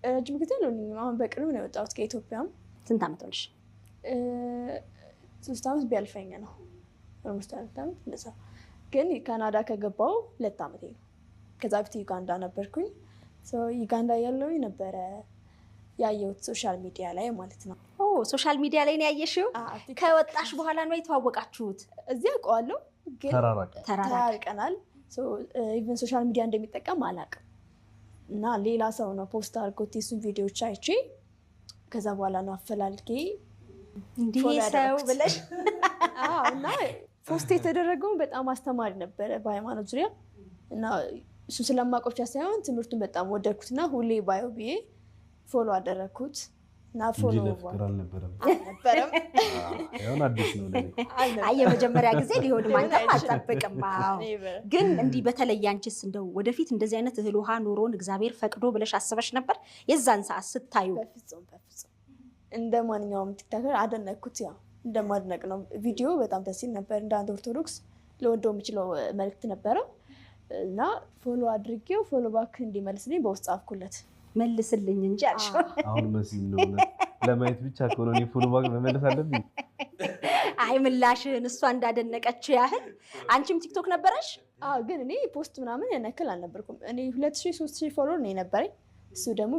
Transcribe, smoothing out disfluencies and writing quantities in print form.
ረጅም ጊዜ አልሆነኝም። አሁን በቅርብ ነው የወጣሁት ከኢትዮጵያም። ስንት ዓመት ሆነሽ? 3 ዓመት ቢያልፈኝ ነው። Almost 4 ዓመት እንደዛ። ግን ካናዳ ከገባው 2 ዓመቴ ነው። ከዛ በፊት ዩጋንዳ ነበርኩኝ። So ዩጋንዳ ያለሁኝ ነበረ ያየሁት social media ላይ ማለት ነው። ኦ፣ social media ላይ ነው ያየሽው? ከወጣሽ በኋላ ነው የተዋወቃችሁት? እዚህ አውቀዋለሁ ግን ተራራቀ። ተራራቅ ተራርቀናል። Even social media እንደሚጠቀም አላውቅም። እና ሌላ ሰው ነው post አድርጎት፣ የሱን ቪዲዮዎች አይቼ ከዛ በኋላ ነው አፈላልጌ እንዲህ follow ሰው ያደረኩት። ብለሽ። አዎ፣ እና post የተደረገውን በጣም አስተማሪ ነበረ በሃይማኖት ዙሪያ። እና እሱ ስለማውቀው ብቻ ሳይሆን ትምህርቱን በጣም ወደድኩትና ሁሌ ባየው ብዬ follow አደረግኩት እና እንጂ follow ለፍቅር አልነበረም። አልነበረም። ይሁን፣ አዲስ ነው ለኔ። አልነበረም። አይ፣ የመጀመሪያ ጊዜ ሊሆንም ሊሆን አንተም አይችልም። አልጠብቅም። አዎ። Never. ግን እንዲህ በተለይ አንቺስ እንደው ወደፊት እንደዚህ አይነት እህል ውሃ ኑሮን እግዚአብሔር ፈቅዶ ብለሽ አስበሽ ነበር የዛን ሰዓት ስታዩ? በፍጹም፣ በፍጹም። እንደ ማንኛውም TikToker አደነቅኩት። ያው እንደማድነቅ ነው። ቪዲዮ በጣም ደስ ይል ነበር። እንደ አንድ ኦርቶዶክስ ለወደው የምችለው መልዕክት ነበረው እና follow አድርጌው follow back እንዲመልስልኝ በውስጥ ጻፍኩለት። መልስልኝ እንጂ አልሽው። አሁን መሲ ነው ለማየት ብቻ ከሆነ እኔ follow back መመለስ አለብኝ። አይ፣ ምላሽህን እሷ እንዳደነቀችው ያህል አንቺም ቲክቶክ ነበረሽ? አዎ፣ ግን እኔ post ምናምን ያን ያክል አልነበርኩም። እኔ 2000 3000 follower ነው የነበረኝ። እሱ ደግሞ